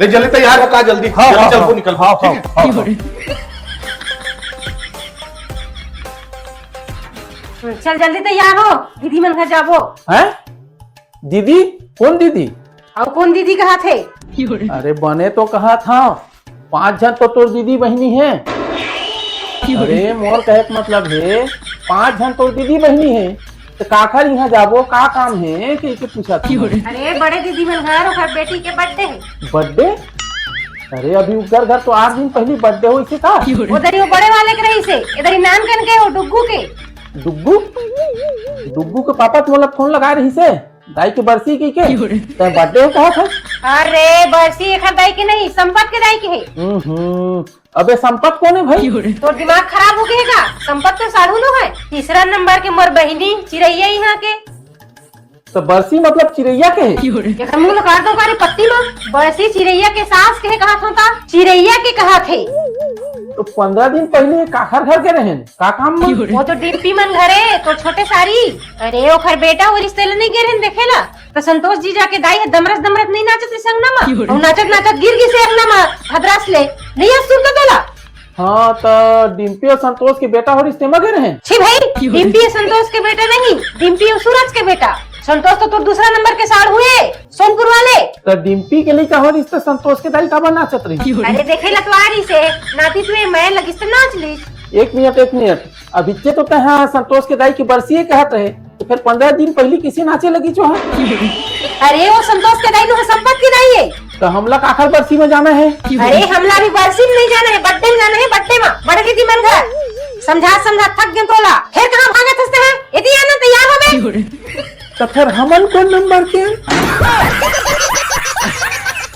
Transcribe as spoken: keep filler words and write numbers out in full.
ले जल्दी तैयार हो का, जल्दी। हाँ, जल्दी हाँ, चल, हाँ। वो निकल। हाँ, ठीक है? हाँ, हाँ, हाँ। चल जल्दी तैयार हो, दीदी मन घर जाबो। हैं? दीदी? कोन दीदी? अउ कोन दीदी कहाथे? अरे बने तो कहाथंव, पांच झन तो तोर दीदी बहिनी हे। अरे मोर कहे के मतलब हे, पांच झन तोर दीदी बहिनी हे, त काखर इहां जाबो, का काम हे, कहिके पूछत हंव। अरे बड़े दीदी मन घर ओखर बेटी के birthday हे। Birthday? अरे अभी ओकर घर तो आठ दिन पहिली birthday होइस हे का? ओ दरी ओ बड़े वाले के रहिस हे, ए दरी नानकन के ओ डुग्गू के। डुग्गू? डुग्गू के पापा त मोला फोन लगाय रहिस हे, दाई के बरसी कहिके। तैं birthday हे कहत हस? अरे बरसी एखर दाई के नहीं, संपत के दाई के हे। हम्म, अबे संपत कोन हे भाई? तोर दिमाग खराब हो गे हे का? संपत तो साढ़ू नो हे, तीसरा नंबर के मोर बहिनी चिरैया इहां के। त बरसी मतलब चिरैया के हे? एखर मुंह ल काट दंव का रे पत्ती म। बरसी चिरैया के सास के हे कहत हंव त चिरैया के कहत हे। त पंद्रह दिन पहिली काखर घर गे रहेन? का काम म? ओ तो डिम्पी मन घरे, तोर छोटे सारी। अरे ओखर बेटा होइस तेला नइ गे रहेन देखे ला। त संतोष जीजा के दाई ह दमरत दमरत नइ नाचत रिहिस अंगना म। अउ नाचत नाचत गिर गिस हे अंगना म, भद्रास ले। नइ अस सुरता तोला। हाँ, त डिम्पी अउ संतोष के बेटा होइस तेमा गे रहेन? छी भाई, डिम्पी अउ संतोष के बेटा नहीं, डिम्पी अउ सूरज के बेटा। संतोष तो तोर दूसरा नंबर के साढ़ू हे, सोनपुर वाले। त डिम्पी के लइका होइस त संतोष के दाई काबर नाचत रहिस? अरे देखे ला तो आय रिहिस हे, नाती तुए मया लगिस त नाच लिस। एक मिनट, एक मिनट, अभिच्चे तो तैं हा संतोष के दाई के बरसी हे कहत रहे, त फेर पंद्रह दिन पहिली कइसे नाचे लगिस ओ हा? अरे ओ संतोष के दाई नो संपत के दाई हे। त हमला काखर बरसी म जाना हे? अरे हमला भी बरसी म नइ जाना हे, birthday म जाना हे, birthday म। बड़े दीदी मन घर। समझात समझात थक गेंव तोला। फेर कहां भागत हस तैं? एती आना, तैयार हो बे। त फेर हमन कोन नंबर के?